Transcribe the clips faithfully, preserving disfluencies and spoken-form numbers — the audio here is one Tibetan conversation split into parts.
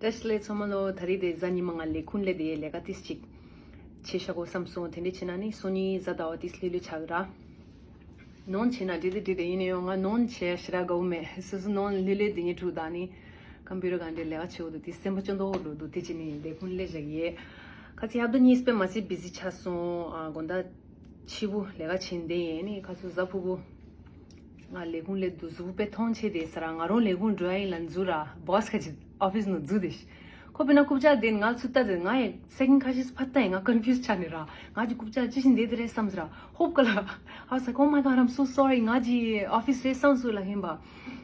བཀྲ་ཤིས་བདེ་ལེགས་ཚང་མ་ལོ། ད་རེས་དེ་གཟའ་ཉི་མ་ང་ལས་ཁུངས་ལས་དེ་ལས་ཀ་ཏིས་ཅིག་བྱེད་ཤག་གོ་བསམ་སོང་། དེ་འདྲས་བྱེད་ན་ནི་སང་ཉིན་གཟའ་ཟླ་བ་ཏིས་ལྷོད་ལྷོད་ཆགས་ར། ནོན་བྱེད་ན་འགྲིག་དེ་འགྲིག་དེ་ཡིན་ནའི་ཡང་ང་ནོན་བྱེད་ཤི་ར་དགའ་བོ་མེད། སོ་སོ་ནོན་ལྷོད་ལྷོད་དེ་ཉིན་དྲུག་དང་ནི་ཀམ་པུ་ཊར་གང་འདྲས་ལས་ཀ་བྱེད་འོ་དུ་དེ་སེམས་པ་ཅོ་འདོག་འོ་འགྲོ་འདུག་དེ་བྱེད་ནི་ལས་ཁུངས་ལས་བཞག་ཡས། ཁ་ཚིག་ཧབ་ཏུ་གཉིས་པའི་མ་སི་བི་ཟི་ཆགས་སོང་། ཨ་དགོང་དག་ཕྱི་པོ་ལས་ཀ་བྱེད་འདི་ཡིན་ནི་ཁ་ཚུ་གཟའ་ཕུར་བུ། ང་ལས་ཁུངས་ལས་འདུག་གཟུགས་པོ་དཔེ་མཐོང་ཆེ་དེ་ས་ར། ང་རང་ལས་ཁུངས་འགྲོ་ཡ་ཡིན་ལ་འཛུལ་ར། བོ་སི་ཁ་ཅིག་ཨོ་ཕིས་ནང་འཛུལ་དེ་ཤི། ཁོ་དཔེར་ན་རྐུབ་ཀྱག་དེ་ང་ཚུར་ལྟ་དེ་ང་ཡི་སེ་ཀེན་ཁ་ཤས་ཕར་ལྟ་ཡིན། ང་ཀོན་ཕིའུ་སི་ཆགས་ནི་ར། ང་གི་རྐུབ་ཀྱག་ཅི་ཞིག་འདི་དེ་རེད་བསམ་ཟེར་ར། ཧོབ་ཀ་ལ། I was like, "Oh my God, I'm so sorry. ང་གི་ཨོ་ཕིས་རེད་བསམ་སོང་ལ་ཧིན་པ།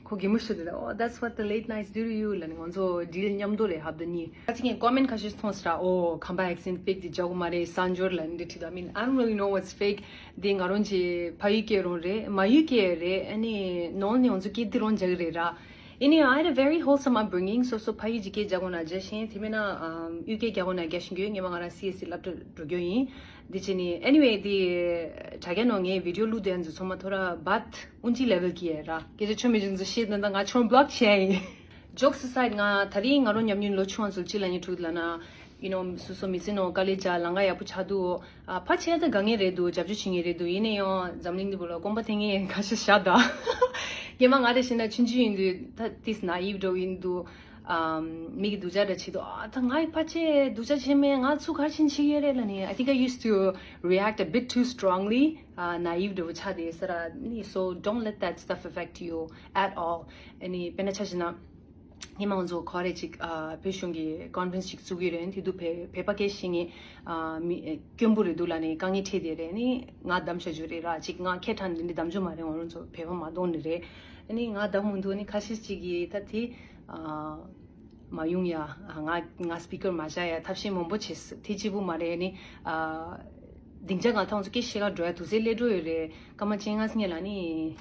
ཁོ་གི་མུ་ཤོད་དེ་ལ། Oh, that's what the late nights do to you. ལ་ནི་ང་ཚོ་ཌིལ་མཉམ་དུ་རེད། ཧབ་ཏུ་གཉིས་ཁ་ཚིག་ངས་ཀོ་མེན་ཁ་ཤས་མཐོང་ཟེར་ར། Oh, ཁམས་པ་ཨེག་སེན་ཊི་ཕེག་དེ་རྒྱག་གི་མ་རེད། གསར་འབྱོར་ལ་འདི་བྲིས་དང་མིན། I don't really know what's fake. འདི་ང་རང་གི་ཕ་ཡུལ་སྐད་རང་རེད། མ་ཡུལ་སྐད་རེད། ཨ་ནི་ནོན་ནི་ང་ཚོ་སྐད་འདི་རང་རྒྱག་གི་རེད་ར། ཨ་ནི་I had a very wholesome upbringing. སོ་སོ་ཕ་ཡུལ་གྱི་སྐད་རྒྱག་གོ་ན་རྒྱག་ཤེས། དེ་མིན་ན་ཨམ་ཡུལ་སྐད་རྒྱག་གོ་ན་རྒྱག་ཤེས་གི་ཡོད། ངས་མ་ང་རང་སི་ཨེས་སི་སློབ་གྲྭ་འགྲོ་རྒྱུ་ཡིན། འདི་བྱས་ནི་anyway འདི་དྲ་རྒྱ་ནང་ངས་བི་ཌིའོ་བླུགས་དེ་ཡང་འཛུལ་ཚང་མ་ཐོ་ར་བད་ཨུན་ཅི་ལེ་ཝལ་གི་ཡ་ར། སྐད་ཆ་ཆོ་མི་ཅུང་ཚོ་ཤེས་ད་ད་ང་ཆོ་བློག་བྱས་ཡིན། Jokes aside, ང་ད་རིང་ང་རང་ཉམས་མྱོང་ལོ་ཆུང་བ་ཚོ་ཅི་ལ་ཉི་ཕྲུག་ལ་ན། You know, སོ་སོ་མི་ཚེ་ནང་དཀའ་ལས་བརྒྱབ་ལམ་ཁ་ཡག་པོ་ཆགས་འདུག་ཨ་ཕལ་ཆེར་ད་དགའ་ངེས་རེད་འདུག་རྒྱབ་སྐྱོར་བྱེད་ངེས་རེད་འདུག་ཡིན་ནའི་ཡང་འཛམ་གླིང་འདི་བུ་ལ་སྐོམ་པ་འཐེན་ངེས་ཁ་ཤས་ཤ་ད། ངས་མ་ང་རེ་བྱས་ན་ཆུང་ཆུང་ཡིན་དུས་ད་ཏིས་ན་ཡིབ་འགྲོ་ཡིན་འདུག་ཨམ་མི་གི་སྡུག་ཅག་འདྲ་བྱེད་དུས། ཨ་ད་ང་ཡི་ཕལ་ཆེར་སྡུག་ཅག་བྱེད་མེད། ང་ཚུགས་ག་རེ་བྱེད་ཀྱི་ཡོད་རེད་ལ་ནི། I think I used to react a bit too strongly. ཨ་ན་ཡིབ་འདྲ་བོ་ཆགས་དེ་ས་ར་ནི། So don't let that stuff affect you at all. ཨ་ནི་དཔེར་ན་ཆ་བཞག་ན། ཉི་མ་ང་ཚོ་ག་རེ་ཅིག་ཨ་བོད་གཞུང་གི་ཀོན་ཕ་རེན་སི་ཅིག་བཙུགས་ཀྱི་རེད། དེ་དུས་བོད་བོད་པ་སྐད་ཤེས་མཁན་ཨ་མི་སྐྱོན་པོ་རེད་འདུག་ལ་ནི། དཀའ་ངལ་འཕྲད་དེ་རེད། ནི་ང་གདམ་བྱ་རྒྱུ་རེད་ར། ཅིག་ང་ཁྱེད་ཐང་འདི་འདྲ་གདམ་རྒྱུ་མ་རེད། ང་རང་ཚོ་བོད་པ་མ་གཏོང་ནི་རེད། ནི་ང་གདམ་མི་འདུག་ནི་ཁ་ཤས་ཅིག་གིས་ད་དེ་ཨ་མ་ཡོང་ཡ། ང་ང་སི་པི་ཀར་མ་བཞག་ཡ་ཐབས་ཤེས་མང་པོ་བྱས། དེ་གཅིག་པུ་མ་རེད། ནི་ཨ་སྡིངས་ཆ་གང་ཐང་ཚོ་སྐད་བཤད་ག་འགྲོ་ཡ་དུས་ཚོད་སླེབས་འགྲོ་ཡོད་རེད། སྐར་མ་བཅོ་ལྔ་སྔོན་ལ་ནི་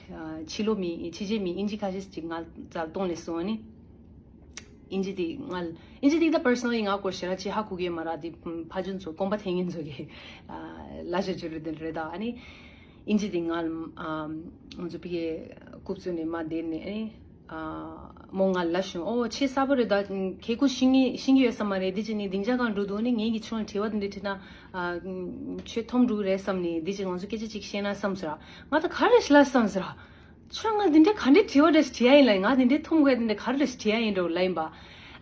ཨ་ཕྱི་ལོགས་མི་ཕྱི་རྒྱལ་མི་དབྱིན་ཇི་ཁ་ཤས་ཅིག་ང་རྩར་གཏོང་ལས་སོང་ནི། དབྱིན་ཇི་དེ་ང་དབྱིན་ཇི་དེ་ད་པར་སོ་ནལ་ལི་ང་སྐོར་ཞེ་དྲག་ཅིག་ཧ་གོ་གི་མ་ར། དེ་ཕ་ཇུན་ཚོ་སྐོམ་པ་འཐེན་མཁན་ཚོ་གི་ལ་ཞེ་ཅིག་རེད་དེ་རེད་ད། ཨ་ནི་དབྱིན་ཇི་དེ་ང་ང་ཚོ་ཕ་གི་རྐུབ་བཙུགས་ནས་མ་བསྡད་ནས། ཨ་ནི་ཨ་མོ་ང་ལ་བྱུང་། ཨོ་ཁྱེད་གསར་པ་རེད་ད། ཁྱེད་ཁུ་ཤེས་ཀྱི་ཤེས་ཀྱི་ཡོད་ས་མ་རེད། འདི་བྱས་ནས་སྡིངས་ཆ་གང་འགྲོ་འདུག་ནི་ངེད་ཀྱི་ཆུང་ལ་དྲི་བ་འདི་འདྲ་དྲིས་ན། ཨ་ཁྱོད་འཐོམ་འགྲོ་གི་རེད་བསམ་ནས། འདི་བྱས་ང་ཚོ་སྐད་ཆ་ཅིག་བཤད་ན་བསམ་ཟེར་ར། ང་ད་ག་རེ་ལབ་བསམ་ཟེར་ར། ཁྱོད་ང་འདི་འདྲ་ག་འདྲའི་དྲི་བ་འདྲ་ཞིག་དྲི་ཡ་ཡིན་ལ། ང་འདི་འདྲའི་འཐོམ་དགོས་འདི་འདྲ་ག་རེ་ཞིག་དྲི་ཡ་ཡིན་འགྲོ་ལབ་ཡིན་པ།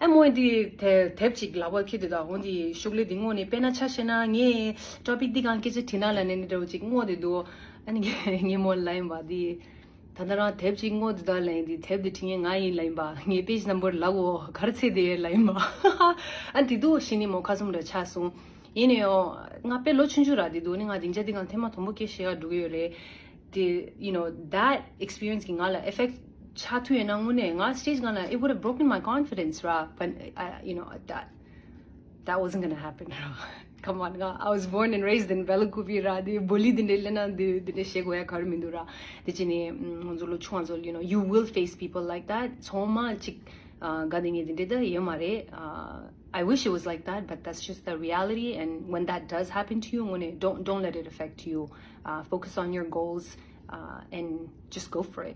ཨ་མོ་འདི་དེ་དེབ་ཅིག་ལག་པར་འཁྱེར་དུས་ད་འོ་འདི་ཤོག་ལེ་འདི་ངོ་ནས། དཔེར་ན་ཆ་བཞག་ན་ངས་ཊོ་པིག་འདི་གང་སྐད་ཆ་དྲིས་ན་ལ་ནི་འདི་འདྲ་བོ་ཅིག་བསྔོགས་དེ་འདུག་ཨ་ནི་ངས་ངས་མོ་ལབ་ཡིན་པ། འདི་ད་ལྟ་རང་དེབ་ཅིག་བསྔོགས་དུས་ད་ལ་ཡིན། འདི་དེབ་འདི་བྲིས་མཁན་ང་ཡིན་ལབ་ཡིན་པ། ངས་པེ་ཇི་ནམ་བར་ལབ་འོ་ག་རེ་ཚེ་དེ་ལབ་ཡིན་པ། ཨ་འདི་འདུག་ཤི་ནི་མོ་ཁ་ཙུམ་འདྲ་ཆགས་སོང་། ཡིན་ནའི་ཡང་ང་དཔེ་ལོ་ཆུང་ཆུང་ར། དེ་དུས་ནི་ང་སྡིངས་ཆ་འདི་གང་ཐེངས་མ་དང་པོ་སྐད་བཤད་ག་འགྲོ་གི་ཡོད་རེད། དེ་you know, that experience གིས་ང་ལ་ཨེ་ཕེག་ཆགས་ཐུབ་ཡོད་ན་དངོས་གནས་ང་སི་ཊེ་ཇི་སྒང་ལ། It would have broken my confidence ར། But I, you know, that that wasn't gonna happen. Come on, I was born and raised in Velakupi ར། དེ་བོ་ལི་འདི་འདྲའི་ལབ་ན་འདི་འདི་འདྲའི་བཤད་དགོས་ཡ་ག་རེ་མི་འདུག་ར། དེ་བྱས་ནས་ང་ཚོ་ལོ་ཆུང་བ་ཚོ། You know, you will face people like that. ཚང་མ་ཅིག་ཨ་དགའ་བདེ་ངས་དེ་འདྲས་ད་ཡོད་མ་རེད། ཨ། I wish it was like that, but that's just the reality. And when that does happen to you, དངོས་གནས, don't, don't let it affect you. Uh, focus on your goals, uh, and just go for it.